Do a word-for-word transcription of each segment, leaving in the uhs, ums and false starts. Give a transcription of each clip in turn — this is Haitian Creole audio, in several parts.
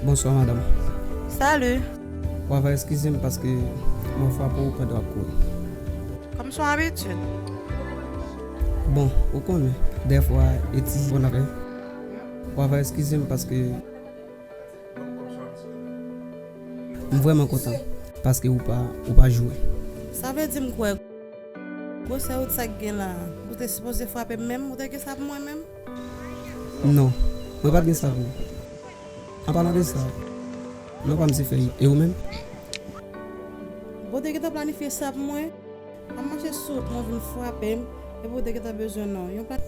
Bonswa, madanm. Salut. W ava eskize m paske mwen frape w pandan w ap kouri. Kòm son abitid. Bon, ou konnen, dèfwa, e ti bon afè. W ava eskize m paske m vrèman kontan paske ou pa, ou pa joure. Sa vle di m kwè gwosè ou di sa k gen la. Ou te sipoze frape m menm, ou te gen sa pou mwen menm? Non, mwen pa t gen sa pou ou. An palan de sa, non pa m se Fèyit. E ou menm? Bon, ou te gentan planifye sa pou mwen? Ap mache sou wout mwen, vin frape m, epi ou te gentan bezwen non. Yon plan.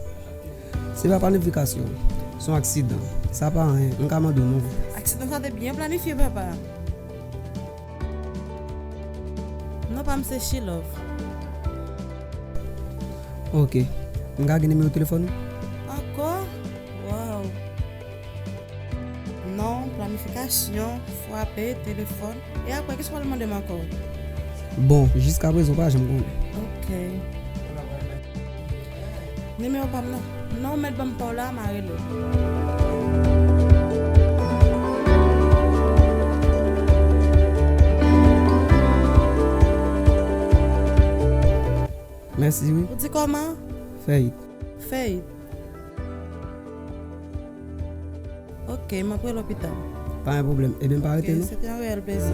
Se pa planifikasyon, se yon aksidan. Sa pa anyen, m ka mande w non. Aksidan sa te byen planifye, papa. Non pa m se Shilove. Ok. M ka gen nimewo telefòn ou? Ankò? Waw. Non, planifikasyon, frape, telefòn. E apre, kisa w pral mande m ankò? Bon, jiskaprezan, w pa janm konnen. Ok. Nimewo pa m nan. Non, ou mèt ban m pa w la, m a rele w. Mèsi, wi. Ou di kòman? Fèyit. Fèyit. Ok, m ap rele w pita. Pa gen pwoblèm. Ebyen, m pa rete non. Ok, se te yon reyèl plezi.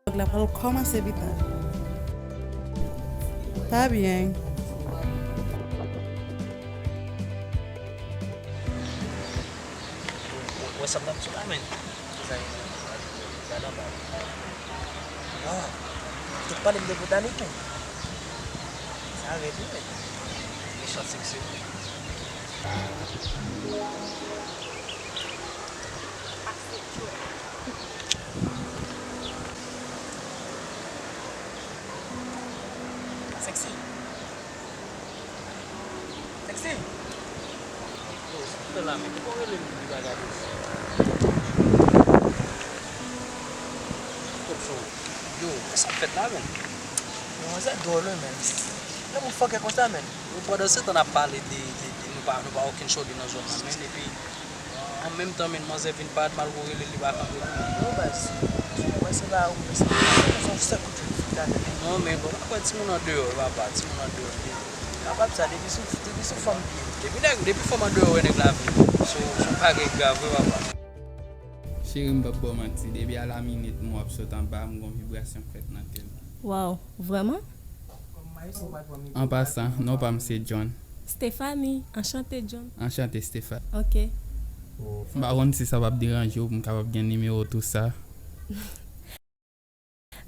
Vlòg la pral kòmanse pita. Pa byen. Ou wè sa m t ap sou la, men. Gad anba. Ah, ou t ap pale m de Botanik, men. Arete, mechan seksi. Seksi. Seksi. Yo, sa fè la, men, ki bon rele m li pa gade. Yo, sa fèt la, men. Yo, manzè dwòl, wi, men. Lè moun fòkè konsa, men. Yo, pandan se tan n ap pale de, de, de nou pa, nou pa okenn chòge nan zòn nan, men, epi, an menm tan, men, manzè vin parèt mal kou rele li pa kanpe. Yo, baz. Mwen se pa ou, men se yon sèl kout fil fouta tande. Non, men, bon, pa kwè timoun andeyò, papa, timoun andeyò. Kapab sa, depi sou, depi sou fanm li ye. Depi nèg, depi fanm andeyò, wè nèg la vin. Se, se yon bagay grav, wi, papa. Cheri, m p ap ba w manti, depi a la minit m wè w ap sot anba, m gon vibrasyon k fèt nan kè m. Waw, vrèman? An pasan, non pa m se John. Stephanie, anchante John. Anchante Stephanie. Ok. M pa konn si sa p ap deranje w pou m kapab gen nimewo w tou sa.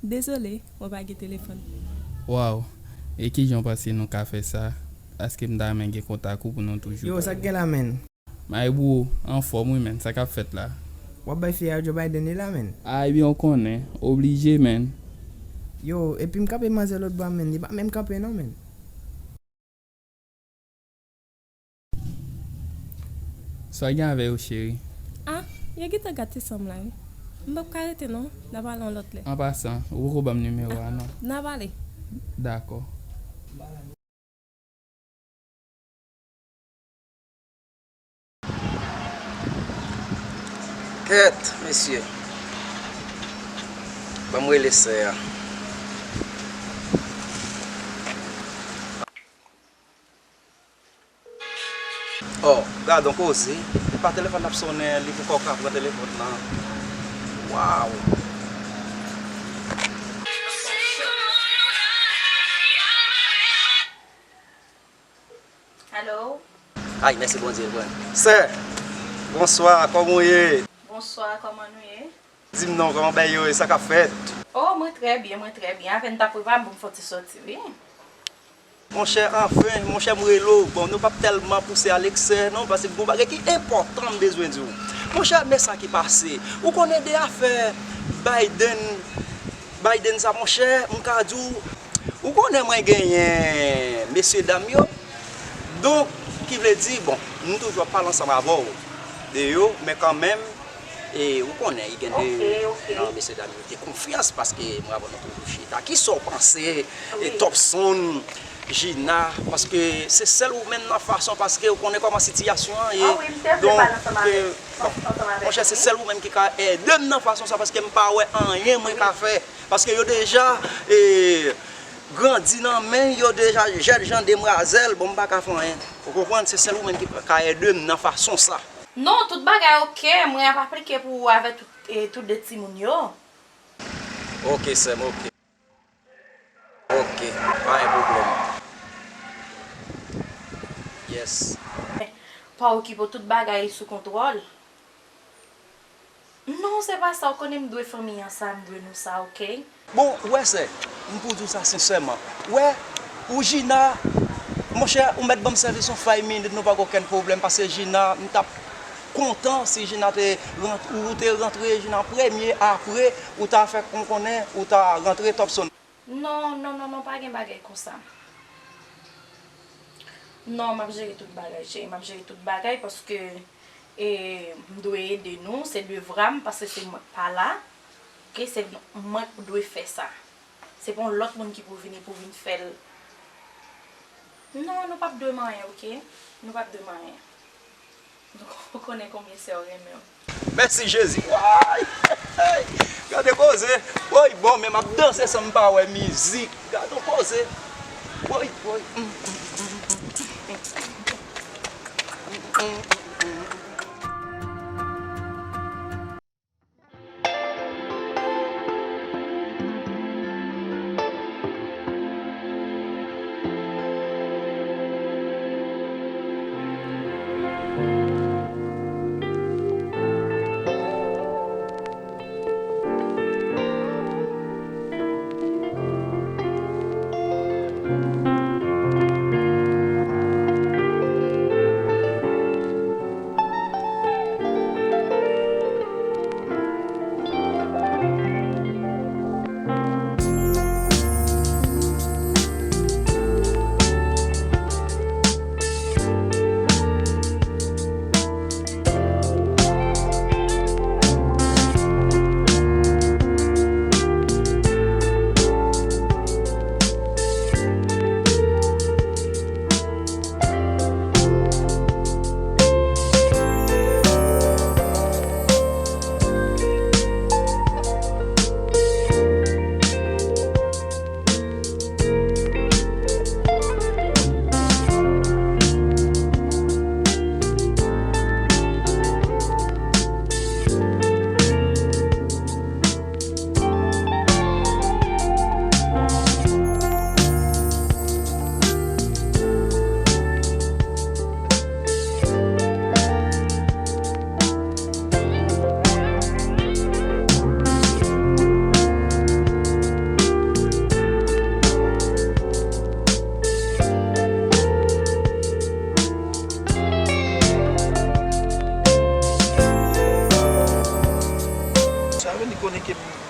Dezole, mwen pa gen telefòn. Waw, e kijan w panse nou ka fè sa? Paske m ta renmen gen kontak ou pou nou toujou pale. Yo, sa k gen la, menn? My bro, anfòm wi, menn, sa k ap fèt la? W ap bay fi a Joe Biden li la, menn? A, ebyen, w konnen, oblije, menn. Yo, epi m kanpe manzè lòt bò a, menn, li pa menm kanpe non, menn. Sa gen avè yo, cheri? Ah, yo gentan gate san m la, wi. M p ap ka rete non, n a pale yon lòt lè. An pasan, ou poko ban m nimewo a non. N a pale. Dakò. Kèt, mesye. Ban m rele sè a. Oh, gadon koze. E pa telefòn ap sonnen, li poko ka pran telefòn nan. Waw. Alo? Ay, mèsi Bondye, l pran. Sè, bonswa, kòman w ye? Bonswa, kòman nou ye? Di m non, kòman bagay yo ye, sa k ap fèt? Oh, mwen trè byen, mwen trè byen. Apèn t ap prepare m pou m fè yon ti sòti, wi. Monchè, anfen, monchè, m rele w. Bon, nou p ap tèlman pouse a leksè, non, paske gon bagay ki enpòtan m bezwen di w. Monchè, men sa ki pase. Ou konnen de afè Biden, Biden sa, monchè, m ka di w, ou konnen mwen genyen mesye dam yo. Donk, ki vle di, bon, m toujou ap pale ansanm avè w de yo, men kanmenm, e, ou konnen, i gen de nan mesye dam yo te konfyans, paske mwen avè w nou toujou chita. Kisa w panse, e, Topson, Gina, paske se sèl ou menm nan fason, paske ou konnen kòman sitiyasyon an ye. Donk, e, bon, monchè, se sèl ou menm ki ka ede m nan fason sa, paske m pa wè anyen mwen ka fè. Paske yo deja, e, grandi nan men yo deja, jèn jan demwazèl, bon, m pa ka fè anyen. Ou konprann? Se sèl ou menm ki ka ede m nan fason sa. Non, tout bagay oke, mwen ap aplike pou ou avè tout, e, tout de timoun yo. Oke, sè m, oke. Oke, pa gen pwoblèm. Yes. Pa okipe w, tout bagay sou kontwòl. Non, se pa sa, ou konnen m dwe fanmi an sa, m dwe nou sa, oke? Bon, ou wè sè, m pou di w sa sensèman. Ou wè, ou Gina, monchè, ou mèt ban m sèvis yon five minutes, nou pa gen okenn pwoblèm, paske Gina, m t ap kontan si Gina te rant-, ou te rantre Gina premye, apre, ou ta fè m konnen, ou ta rantre Topson. Non, non, non, non, pa gen bagay konsa. Non, m ap jere tout bagay, cheri, m ap jere tout bagay paske, e, m dwe ede nou, se devwa m, paske se mwen k pa la. Oke, se mwen k dwe fè sa. Se pa yon lòt moun ki pou vini pou vin fè l. Non, nou p ap dwe m anyen, oke? Nou p ap dwe m anyen. Donk, ou konnen konbyen sè w renmen w. Mèsi Jezi. Woy! Gade koze. Woy, bon, men m ap danse san m pa wè mizik. Gade yon koze. Woy, woy. Mm, mm, mm, mm. Mm, mm, mm, mm.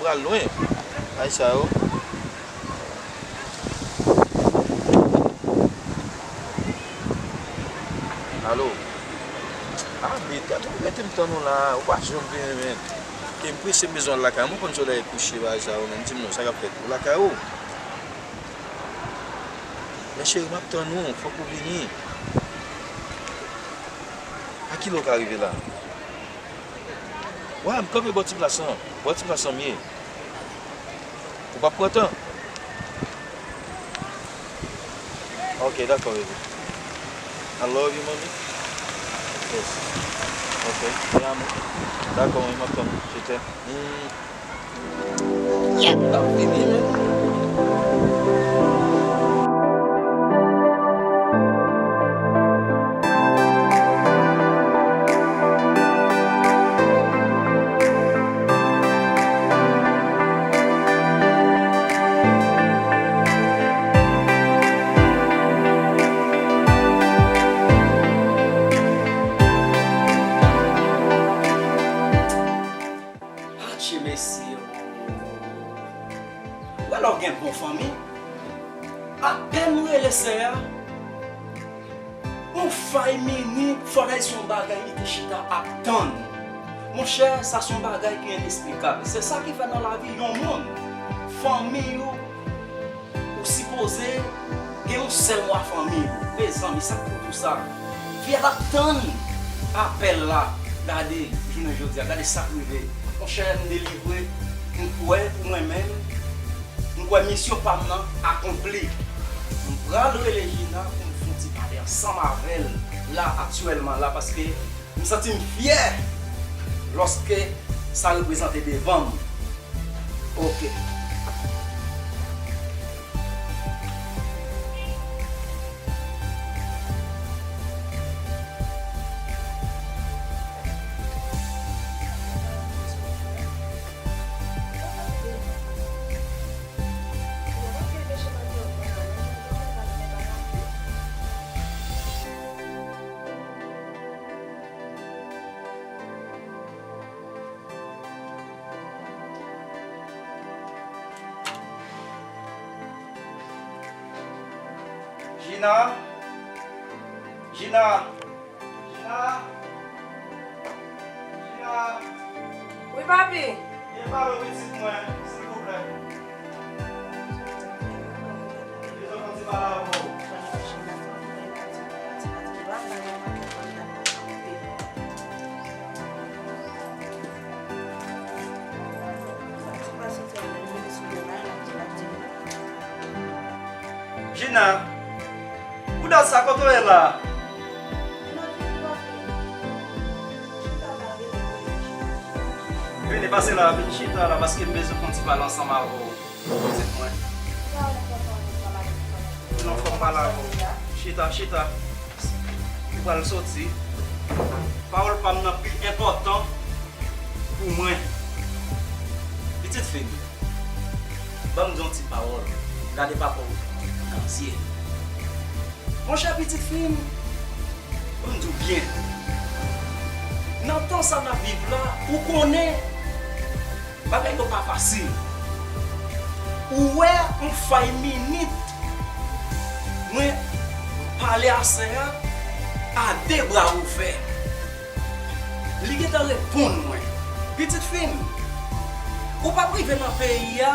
Al lwen. Ay sa yo. Alo. Ah, men tèt ou, mete m tann ou la, ou pa janm vini, men. Ke m prese, m bezwen al lakay mwen, konn solèy kouche, bagay sa yo, men di m non, sa k ap fèt? Ou lakay ou? Men cheri, m ap tann ou, fòk ou vini. A ki lè w ka rive la? Wè, m kanpe bò ti plas lan. Bò ti plas lan m ye. Ou p ap pran tan? Ok, dakò, baby. I love you, mommy. Yes. Ok, te amo. Dakò, mommy, m ap tann ou. Je t'aime. Mm. Yèp, l ap vini, men. Adje mesye, o. Ou wè lè w gen bon fanmi, apèn m rele sè a, yon five minit, fò l al se yon bagay li te chita ap tann. Monchè, sa se yon bagay ki enesplikab. Se sa ki fè nan lavi yon moun, fanmi ou, ou sipoze gen yon sèl mwa fanmi ou. Mezanmi, sa k pou di w sa? Fi a t ap tann apèl la. Gade, jounen jodi a, gade sa k rive. Monchè, m delivre, m kwè pou mwen menm, m kwè misyon pa m nan akonpli. M pral rele Gina pou m fè yon ti pale ansanm avè l la, aktyèlman la, paske m santi m fyè lòske sa reprezante devan m. Ok. Gina? Gina? Gina? Gina? Wi, papi. Vin pale w pitit mwen, silvouplè. Li bezwen fè yon ti pale avè w. Gina, ou dat sa kote w ye la? Vini pase la, vin chita la, paske m bezwen fè yon ti pale ansanm avè w. Pitit mwen. Non, fòk m pale avè w. Chita, chita. Ou pral soti. Pawòl pa m nan pi enpòtan pou mwen. Pitit fi m, ban m di yon ti pawòl. Gade papa w nan zye. Monchè, pitit fi m, ban m di w byen. Nan tan sa n ap viv la, ou konnen, bagay yo pa fasil. Ou wè yon five minit, mwen pale a sè a, a de bra ouvè. Li gentan reponn mwen. Pitit fi m, ou p ap rive nan peyi a,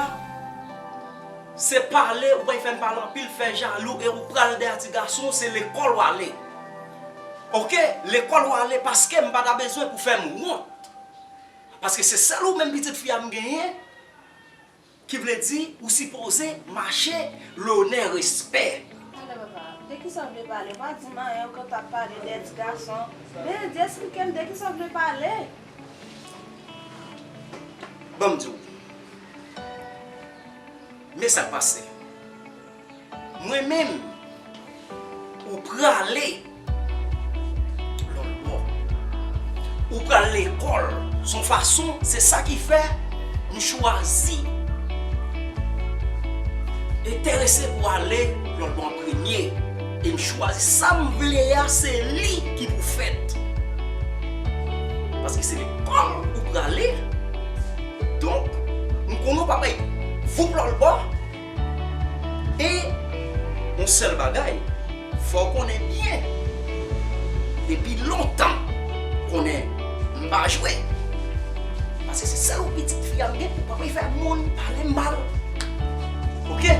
se pale, ou pral fè m pale anpil, fè jalou, e ou pral dèyè ti gason, se lekòl w ale. Oke, lekòl w ale, paske m pa ta bezwen pou fè m wont. Paske se sèl ou menm pitit fi a m genyen, ki vle di ou sipoze mache lonè, respè. Tande papa, de kisa w vle pale? Ou pa di m anyen, ou kontan ap pale dèyè ti gason. Men, di, esplike m de kisa w vle pale. Ban m di w. Men sa k pase. Mwen menm, ou prale lòt bò. Ou pral lekòl. Se yon fason, se sa ki fè m chwazi enterese pou ale lòt bò an premye. E m chwazi sa m vle a, se li ki pou fèt. Paske se lekòl ou prale. Donk, m Konnen w pa bay voup lòlbò. E yon sèl bagay, fò w konnen byen, depi lontan, konnen m pa jwe. Paske se sèl yon pitit fi a m gen, ou pa bay fè moun pale m mal. Oke?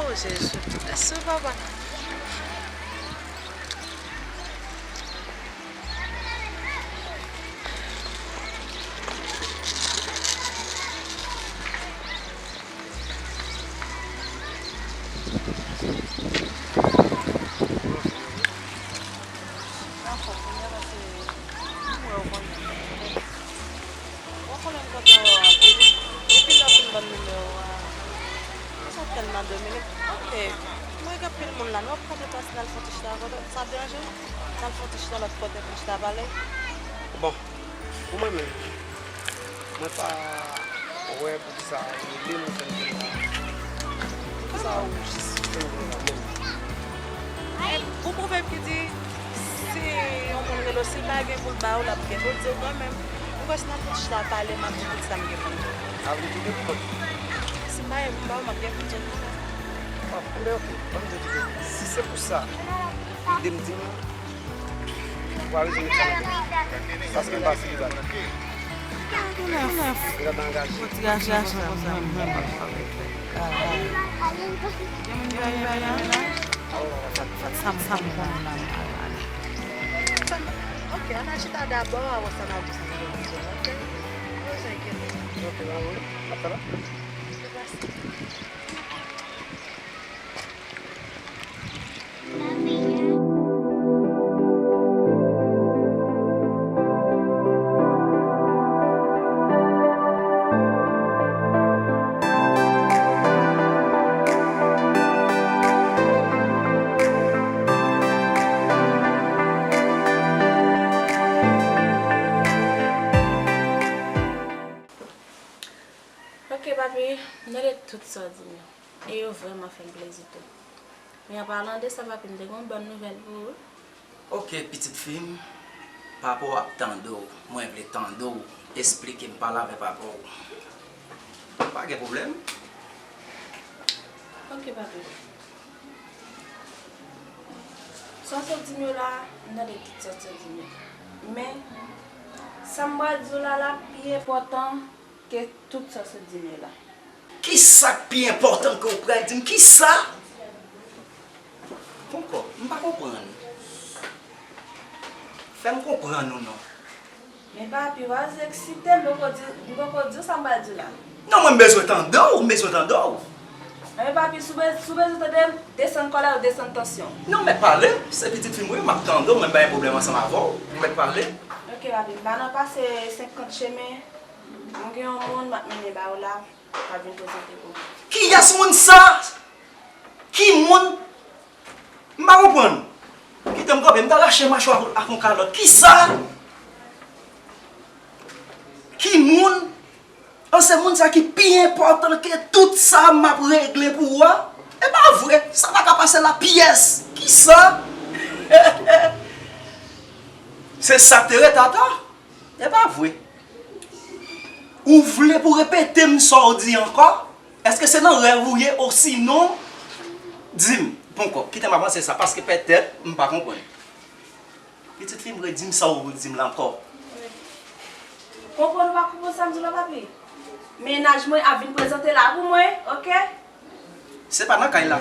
Oh, Jezi. Mèsi, papa. Ou konnen m kontan wè w anpil. Depi lè w fin ban m nimewo a, m santi tèlman Dominik. Ok. M wè gen anpil moun la, nou ap pran deplase n al fè yon ti chita ankò, sa ap deranje w? N al fè yon ti chita lòt kote pou n chita pale? Bon, pou mwen menm, mwen pa wè poukisa rele nou fè n vin la. Poukisa ou jis fè n vin la menm? Ou pwovèb ki di, si yon moun rele w, si l pa gen pou l ba ou, l ap gen pou l di w kanmenm. Mwen kwè si n al fè yon ti chita pale, m ap di w tout sa m gen pou m di w. A vle di w gen pou kont? Si m pa gen pou m ba w, m ap gen pou m di w kanmenm. Bon, enben, ok, ban m di w tout. Si se pou sa, ide m di m, ou pa bezwen met sa nan tèt ou. Paske m pa selibatè. Ou gentan angaje. Ok, ann al chita dabò, apre sa n a di sa. Ok? Pa bezwen enkyete. Ok, mami. Ap fè la. Ok, papi, m tande tout sa w di m yo. E yo vrèman fè m plezi tou. Men an palan de sa, papi, m te gen yon bòn nouvèl pou ou. Ok, pitit fi m, papa w ap tande w. Mwen vle tande w esplike m, pale avè papa w. Pa gen pwoblèm. Ok, papi. Sa w sot di m yo la, m tande tout sa w sot di m yo. Men, sa m pral di w la, la pi enpòtan ke tout sa w sot di m yo la. Kisa k pi enpòtan ke w pral di m? Kisa? Ponkò, m pa konprann. Fè m konprann ou non. Men papi, w a eksite m, m poko di, m poko di w sa m pral di w la. Non, mwen m bezwen tande w, m bezwen tande w. Anben papi, si w be-, si w bezwen tande m, desann kòlè w, desann tansyon w. Non, mèt pale, se pitit fi m ou ye, m ap tande w, mwen m pa gen pwoblèm ansanm avè w, ou mèt pale. Ok papi, m pa nan pase senkant chemen, mwen gen yon moun m ap mennen ba w la. Pa vin prezante pou mwen. Kiyès moun sa? Ki moun? M pa konprann. Kite m kanpe, m ta rache machwa ak yon kalòt. Kisa? Ki moun? An se moun sa ki pi enpòtan ke tout sa m ap regle pou ou a? E pa vre, sa pa ka pase la pyès. Kisa? Se sa k te ret atò? E pa vre. Ou vle pou repete m sa w di ankò? Èske se nan rèv ou ye osinon? Di m, ponkò, kite m avanse sa, paske petèt m pa konprann. Pitit fi m, redi m sa w di m la ankò. Konprann ou pa konprann sa m di w la, papi? Mennaj mwen ap vin prezante la pou mwen, oke? Se pa nan kay la.